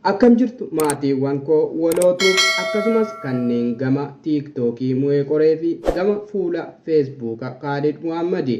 Akkam jirtu maatiiwwan koo walootuuf akkasumas kanneen gama tiiktookii Mu'ee Qoree fi gama fuula feesbuuka Kaalid Muhammadi.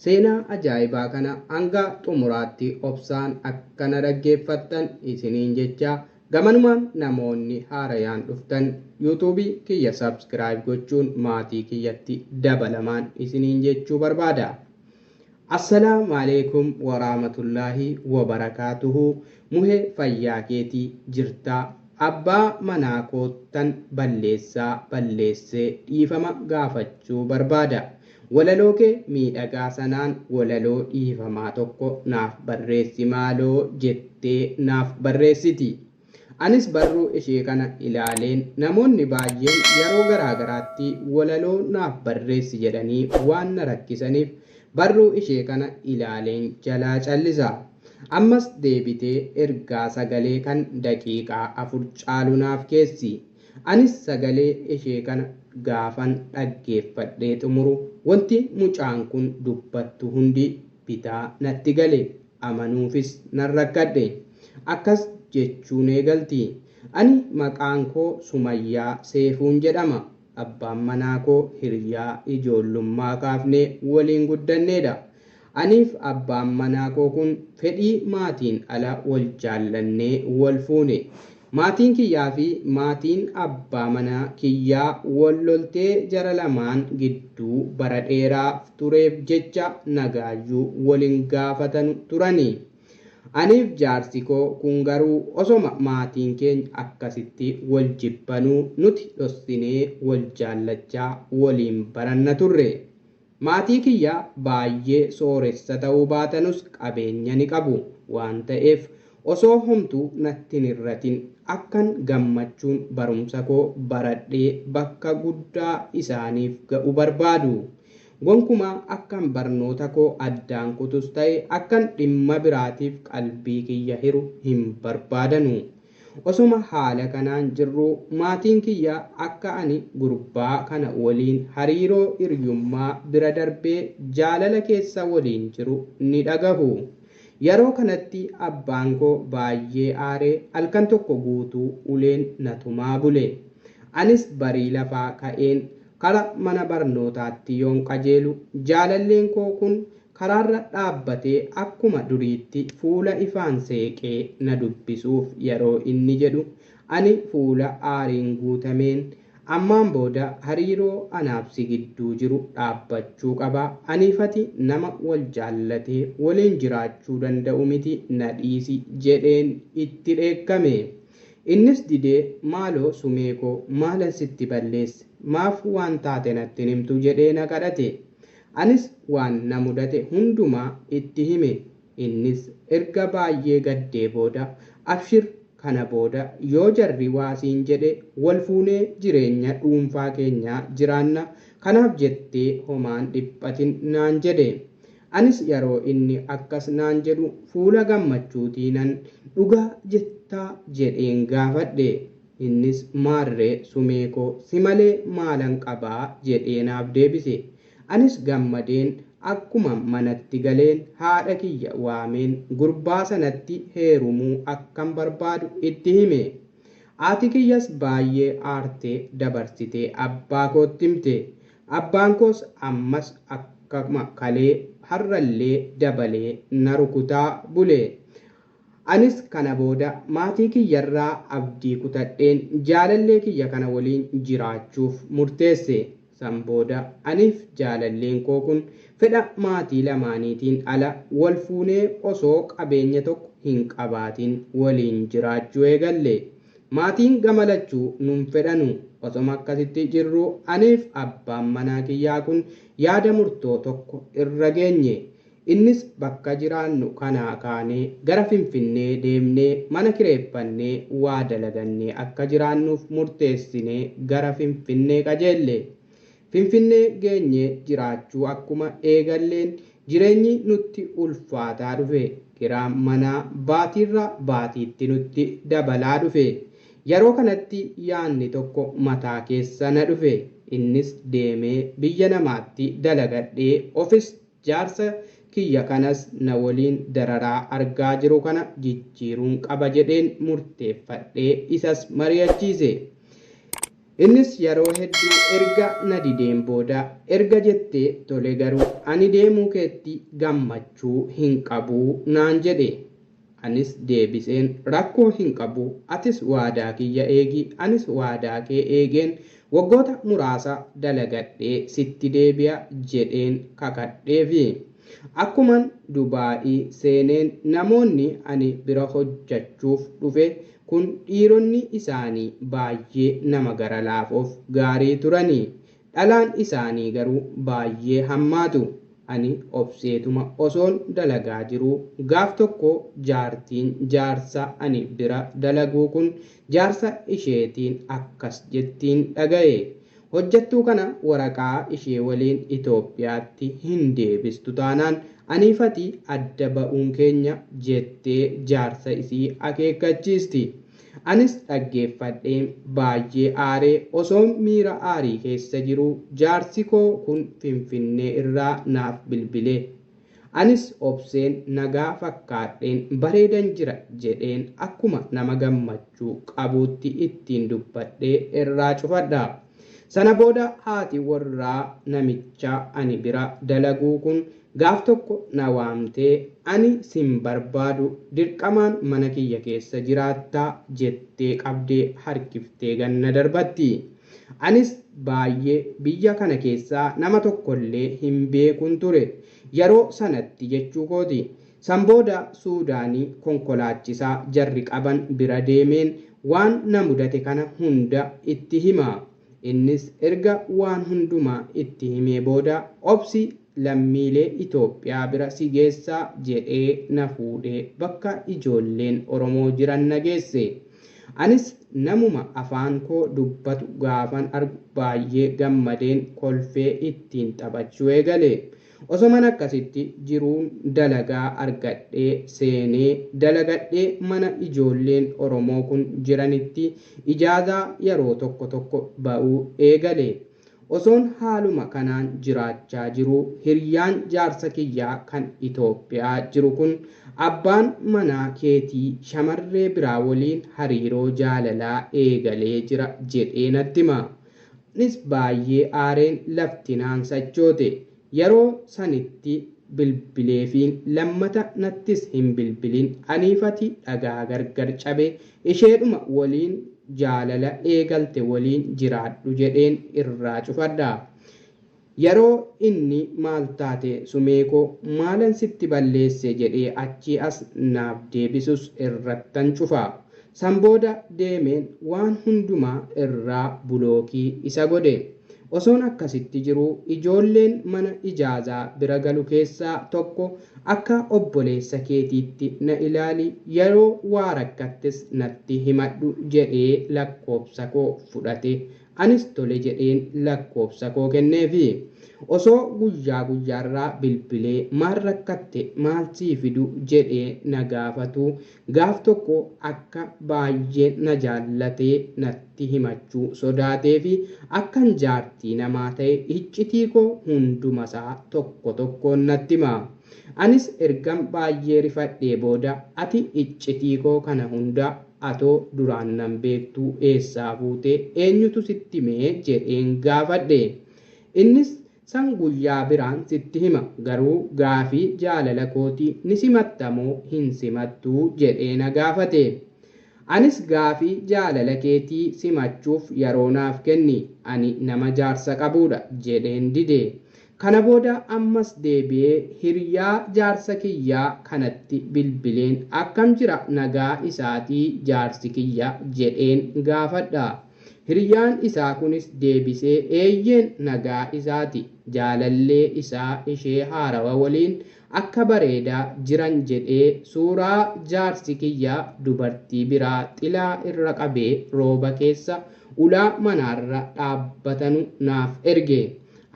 Seenaa ajaa'ibaa kana hanga xumuraatti obsaan akkana dhaggeeffattan isiniin jecha gamanumaan namoonni haarayaan dhuftan yuutuubii kiyya sabskiraayib gochuun maatii kiyyatti dabalamaan isiniin jechuu barbaada. Assalaamu alaikum warahmatullaahi wabarakaatuhu. Muhee fayyaa keetii jirtaa? Abbaa manaa koottan balleessaa balleessee dhiifama gaafachuu barbaada. Walaloo kee miidhagaa sanaan walaloo dhiifamaa tokko naaf barreessi maaloo jettee naaf barreessiti. Anis barruu ishee kana ilaaleen namoonni baay'een yeroo garaa garaatti walaloo naaf barreessi jedhanii waan na rakkisaniif barruu ishee kana ilaaleen jalaa callisa. Ammas deebitee ergaa sagalee kan daqiiqaa 4 caalu naaf keessi. Anis sagalee ishee kana gaafan dhaggeeffadhee xumuru wanti mucaan kun dubbattu hundi bitaa natti gale, amanuufis nan rakkadhe. Akkas jechuun eegalti. Ani maqaan koo Sumayyaa Seefuun jedhama. Abbaan manaa koo hiriyaa ijoollummaa kaafnee waliin guddanneedha. Aniif abbaan manaa koo kun fedhii maatiin ala wal jaallannee wal fuune. Maatiin kiyyaa fi maatiin abbaa manaa kiyyaa wal loltee jara lamaan gidduu bara dheeraaf tureef jecha nagaayyuu waliin gaafatanu turani. Aniif jaarsi koo kun garuu osoma maatiin keenya akkasitti wal jibbanuu nuti dhossinee wal jaallachaa waliin baranna turre. Maatii kiyya baay'ee sooressa ta'uu baatanus qabeenya ni qabu waan ta'eef osoo homtuu natti hin hir'atin akkan gammachuun barumsa koo baradhee bakka guddaa isaaniif ga'u barbaadu. Gonkumaa akkan barnoota koo addaan kutus ta'e akkan dhimma biraatiif qalbii kiyya hiru hin barbaadanu. Osoma haala kanaan jirru maatiin kiyya akka ani gurbaa kana waliin hariiroo hiriyummaa bira darbee jaalala keessa waliin jiru ni dhagahu. Yeroo kanatti abbaan koo baay'ee aaree halkan tokko guutuu uleen na tumaa bule. Anis barii lafaa ka'een kara mana barnootaatti yoon qajeelu jaalalleen koo kun karaarra dhaabbatee akkuma duriitti fuula ifaan seeqee na dubbisuuf yeroo inni jedhu ani fuula aariin guutameen ammaan booda hariiroo anaaf si gidduu jiru dhaabbachuu qaba. Aniifati nama wal jaallatee waliin jiraachuu danda'u miti, na dhiisi jedheen itti dheekkame. Innis didee maaloo sumee koo maalan sitti balleesse, maaf waan taate natti himtu jedhee na kadhate. Anis waan na mudate hundumaa itti hime. Innis erga baay'ee gaddee booda abshir kana booda yoo jarri waasiin jedhe wal fuunee jireenya dhuunfaa keenyaa jiraanna, kanaaf jettee homaan dhiphatin naan jedhe. Anis yeroo inni akkas naan jedhu fuula gammachuutiinan dhugaa jettaa jedheen gaafadhe. Innis maarree sumee koo si malee maalan qabaa jedhee naaf deebise. Anis gammadeen akkuma manatti galeen haadha kiyya waameen gurbaa sanatti heerumuu akkan barbaadu itti hime. Haati kiyyas baay'ee aartee dabarsitee abbaa kootti himte. Abbaan koos ammas akkuma kalee har'allee dabalee na rukutaa bule. Anis kana booda maatii kiyyarraa abdii kutadheen jaalallee kiyya kana waliin jiraachuuf murteesse. San booda aniif jaalalleen koo kun fedha maatii lamaaniitiin ala wal fuunee osoo qabeenya tokko hin qabaatin waliin jiraachuu eegalle. Maatiin gama lachuu nun fedhanu. Osoma akkasitti jirru aniif abbaan manaa kiyyaa kun yaada murtoo tokko irra geenye. Innis bakka jiraannu kanaa kaanee gara Finfinnee deemnee mana kireeffannee waa dalagannee akka jiraannuuf murteessinee gara Finfinnee qajeelle. Finfinnee geenyee jiraachuu akkuma eegalleen jireenyi nutti ulfaataa dhufe. Kiraan manaa baatiirra baatiitti nutti dabalaa dhufe. Yeroo kanatti yaadni tokko mataa keessa na dhufe. Innis deemee biyya namaatti dalagadhee ofis jaarsa kiyya kanas na waliin dararaa argaa jiru kana jijjiiruun qaba jedheen murteeffadhee isas mari'achiise. Innis yeroo hedduu erga na dideen booda erga jettee tole, garuu ani deemuu keetti gammachuu hin qabuu naan jedhe. Anis deebiseen rakkoo hin qabu, atis waadaa kiyya eegi, anis waadaa kee eegeen waggoota muraasa dalagadhee sitti deebi'a jedheen kakadheefi. Akkuman Dubaa'ii seeneen namoonni ani bira hojjechuuf dhufe kun dhiironni isaanii baay'ee nama gara laafoof gaarii turanii. Dhalaan isaanii garuu baay'ee hammaatu. Ani obseetuma osoon dalagaa jiruu gaaf tokko jaartiin jaarsa ani bira dalaguu kun jaarsa isheetiin akkas jettiin dhaga'e. Hojjettuu kana waraqaa ishee waliin Itoophiyaatti hin deebistu taanaan aniifati adda ba'uun keenya jettee jaarsa isii akeekkachiisti. Anis dhaggeeffadheen baay'ee aaree osoon miira aarii keessa jiruu jaarsi koo kun Finfinnee irraa naaf bilbile. Anis obseen nagaa fakkaadheen bareedan jira jedheen akkuma nama gammachuu qabuutti ittiin dubbadhee irraa cufadha. Sana booda haati warraa namicha ani bira dalaguu kun gaaf tokko na waamtee ani sin barbaadu, dirqamaan mana kiyya keessa jiraattaa jettee qabdee harkiftee ganna darbatti. Anis baay'ee biyya kana keessaa nama tokkollee hin beekun ture yeroo sanatti jechuu kooti. San booda Suudaanii konkolaachisaa jarri qaban bira deemeen waan na mudate kana hunda itti hima. Innis erga waan hundumaa itti himee booda obsi, lammiilee Itoophiyaa bira si geessaa jedhee na fuudhee bakka ijoolleen Oromoo jiran na geesse. Anis namuma afaan koo dubbatu gaafan argu baay'ee gammadeen kolfee ittiin taphachuu eegale. Osoman akkasitti jiruun dalagaa argadhee seenee dalagadhee mana ijoolleen Oromoo kun jiranitti ijaazaa yeroo tokko tokko ba'uu eegale. Osoon haaluma kanaan jiraachaa jiruu hiriyaan jaarsa kiyyaa kan Itoophiyaa jiru kun abbaan manaa keetii shamarree biraa waliin hariiroo jaalalaa eegalee jira jedhee natti hima. Anis baay'ee aareen lafti naan sochoote. Yeroo sanitti bilbileefiin lammata nattis hin bilbilin, aniifati dhagaa gargar cabe, isheedhuma waliin jaalala eegalte waliin jiraadhu jedheen irraa cufadha. Yeroo inni maal taate sumeekoo, maalan sitti balleesse jedhee achii as naaf deebisus irrattan cufa. San booda deemeen waan hundumaa irraa bulookii isa godhe. Osoon akkasitti jiruu ijoolleen mana ijaazaa bira galu keessaa tokko akka obboleessa keetiitti na ilaali, yeroo waa rakkattes natti himadhu jedhee lakkoobsa koo fudhate. Anis tole jedheen lakkoobsa koo kenneefi. Osoo guyyaa guyyaarraa bilbilee maal rakkatte, maal sii fidu jedhee na gaafatu gaaf tokko akka baay'ee na jaallatee natti himachuu sodaatee fi akkan jaartii namaa ta'e iccitii koo hundumasaa tokko tokkoon natti hima. Anis ergan baay'ee rifadhee booda ati iccitii koo kana hunda atoo duraan nan beektuu eessaa fuutee, eenyutu sitti himee jedheen gaafadhe. Innis san guyyaa biraan sitti hima, garuu gaafii jaalala kootii ni simattamoo hin simattuu jedhee na gaafate. Anis gaafii jaalala keetii simachuuf yeroo naaf kenni, ani nama jaarsa qabuudha jedheen dide. Kana booda ammas deebi'ee hiriyaa jaarsa kiyyaa kanatti bilbileen akkam jira, nagaa isaatii jaarsi kiyya jedheen gaafadha. Hiriyaan isaa kunis deebisee eeyyeen nagaa isaati, jaalallee isaa ishee haarawa waliin akka bareedaa jiran jedhee suuraa jaarsi kiyya dubartii biraa xilaa irra qabee rooba keessa ulaa manaarra dhaabbatanu naaf erge.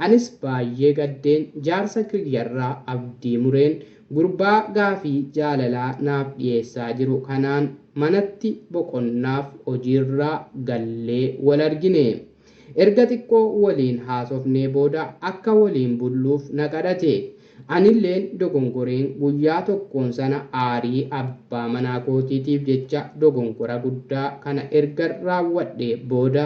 Anis baay'ee gaddeen jaarsa kiyyarraa abdii mureen gurbaa gaafii jaalalaa naaf dhiyeessaa jiru kanaan manatti boqonnaaf hojiirraa gallee wal argine. Erga xiqqoo waliin haasofnee booda akka waliin bulluuf na kadhate. Anilleen dogongoreen guyyaa tokkoon sana aarii abbaa manaa kootiitiif jecha dogongora guddaa kana erga raawwadhee booda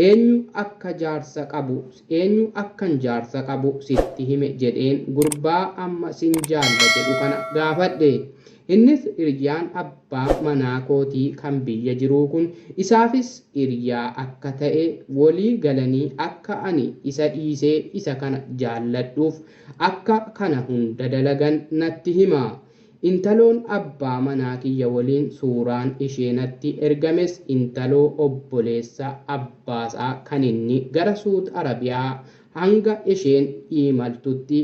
eenyu akka jaarsa qabu eenyu akkan jaarsa qabu sitti hime jedheen gurbaa amma sin jaalla jedhu kana gaafadhe. Innis hiriyyaan abbaa manaa kootii kan biyya jiruu kun isaafis hiriyaa akka ta'e walii galanii akka ani isa dhiisee isa kana jaalladhuuf akka kana hunda dalagan natti hima. Intaloon abbaa manaa kiyya waliin suuraan ishee natti ergames intaloo obboleessa abbaasaa kan inni gara Suud Arabiyaa hanga isheen imaltutti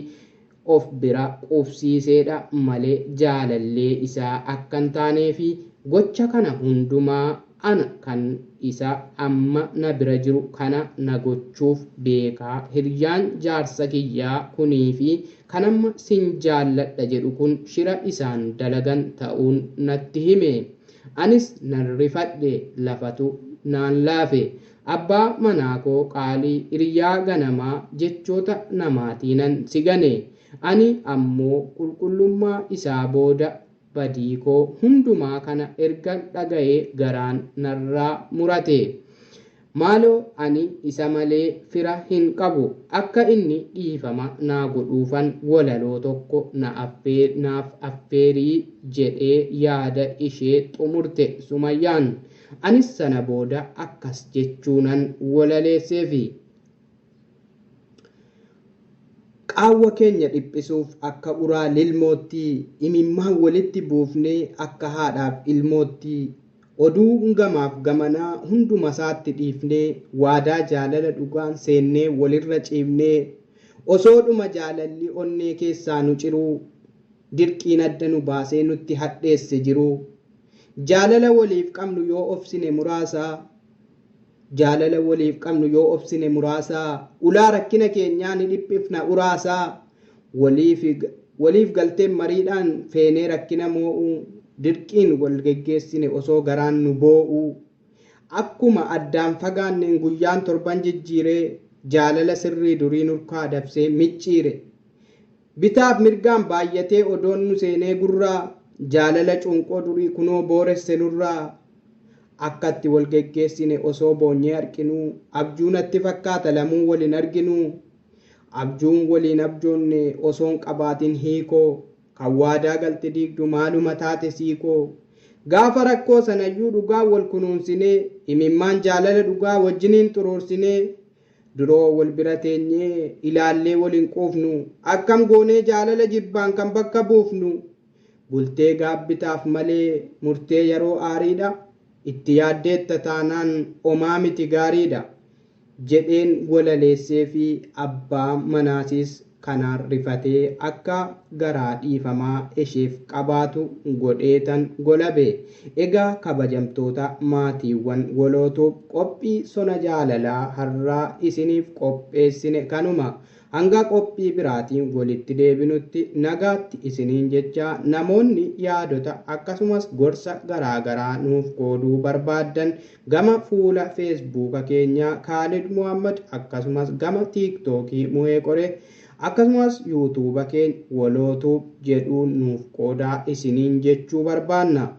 of bira qubsiiseedha malee jaalallee isaa akka hin taanee fi gocha kana hundumaa ana kan isa amma na bira jiru kana na gochuuf beekaa hiriyyaan jaarsa kiyyaa kunii fi kan amma sin jaalladha jedhu kun shira isaan dalagan ta'uun natti hime. Anis nan rifadhe, lafatu naan laafe. Abbaa manaa koo qaalii, hiriyaa ganamaa, jechoota namaatiinan si gane. Ani ammoo qulqullummaa isaa booda badii koo hundumaa kana erga dhaga'ee garaan narraa murate. Maaloo ani isa malee fira hin qabu. Akka inni dhiifama naa godhuufan walaloo tokko naaf affeerii jedhee yaada ishee xumurte Sumayyaan. Anis sana booda akkas jechuunan walaleesseefi. Qaawwa keenya dhiphisuuf akka uraa lilmootti, imimmaan walitti buufnee akka haadhaaf ilmootti, oduu gamaaf gamanaa hundumasaatti dhiifnee, waadaa jaalala dhugaan seennee walirra ciifnee, osoodhuma jaalalli onnee keessaa nu ciruu, dirqiin adda nu baasee nutti hadheesse jiruu. Jaalala waliif qabnu yoo obsine muraasa, jaalala waliif qabnu yoo obsine muraasa, ulaa rakkina keenyaa ni dhiphifna uraasa, waliif galteen mariidhaan feenee rakkina moo'uu, dirqiin wal geggeessine osoo garaan nu boo'uu, akkuma addaan fagaanneen guyyaan torban jijjiiree, jaalala sirrii durii nurkaa dabsee micciire. Bitaaf mirgaan baay'atee odoon nu seenee gurraa, jaalala cunqoo durii kunoo booresse nurraa, akkatti wal geggeessine osoo boonyee arginuu, abjuu natti fakkaata lamuu waliin arginuu, abjuun waliin abjoonne osoon qabaatin hiikoo, kan waadaa galte diigdu maaluma taate siikoo, gaafa rakkoo sanayyuu dhugaa wal kunuunsinee, imimmaan jaalala dhugaa wajjiniin xuruursinee, duroo wal bira teenyee ilaallee waliin quufnu, akkam goonee jaalala jibbaan kan bakka buufnu, bultee gaabbitaaf malee murtee yeroo aariidha, itti yaaddeetta taanaan omaa miti gaariidha jedheen walaleessee fi abbaa manaasis kanaan rifatee akka garaa dhiifamaa isheef qabaatu godheetan golabe. Egaa kabajamtoota maatiiwwan walootuuf qophii sona jaalalaa har'aa isiniif qopheessine kanuma. Hanga qophii biraatiin walitti deebinutti nagaatti isiniin jecha, namoonni yaadota akkasumas gorsa garaagaraa nuuf qooduu barbaaddan gama fuula Feesbuuka keenyaa Kaalid Muhammad, akkasumas gama Tiiktookii Muhee Qoree, akkasumas Yuutuuba keenya Walootuub jedhuun nuuf qoodaa isiniin jechuu barbaanna.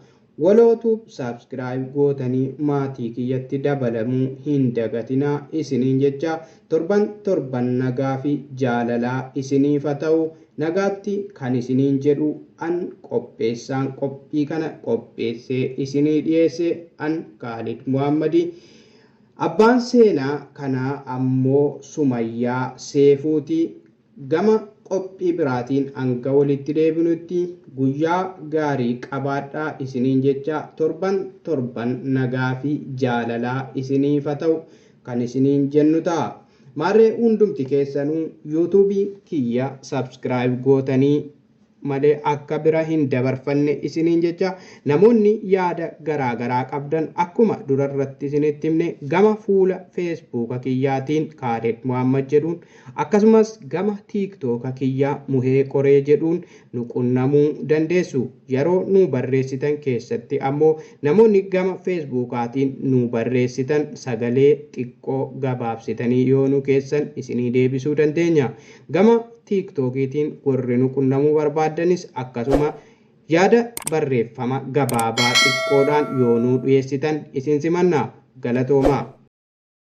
Walootuub subscribe gootanii maatii kiyyatti dabalamuu hin dagatinaa isiniin jecha, torban torban nagaa fi jaalalaa isiniif haa ta'u. Nagaatti kan isiniin jedhu an qopheessaan qophii kana qopheessee isinii dhiyeesse an Kaalid Muhammadi. Abbaan seenaa kanaa ammoo Sumayyaa Seefuuti. Gama qophii biraatiin hanga walitti deebinutti guyyaa gaarii qabaadhaa isiniin jecha, torban torban nagaa fi jaalalaa isiniif haa ta'u kan isiniin jennu ta'a. Maarree hundumti keessanuu Yuutuubii kiyya subscribe gootanii malee akka bira hin dabarfanne isiniin jecha, namoonni yaada garaagaraa qabdan akkuma durarratti isinitti himne gama fuula Feesbuuka kiyyaatiin Kaalid Muhammad jedhuun, akkasumas gama Tiiktooka kiyyaa Muhee Qoree jedhuun nu qunnamuu dandeessu. Yeroo nu barreessitan keessatti ammoo namoonni gama Feesbuukaatiin nu barreessitan sagalee xiqqoo gabaabsitanii yoo nu keessan isinii deebisuu dandeenya. Gama Tiiktookiitiin warri nu qunnamuu barbaaddanis akkasuma yaada barreeffama gabaabaa xiqqoodhaan yoo nuu dhiyeessitan isin simanna. Galatoomaa.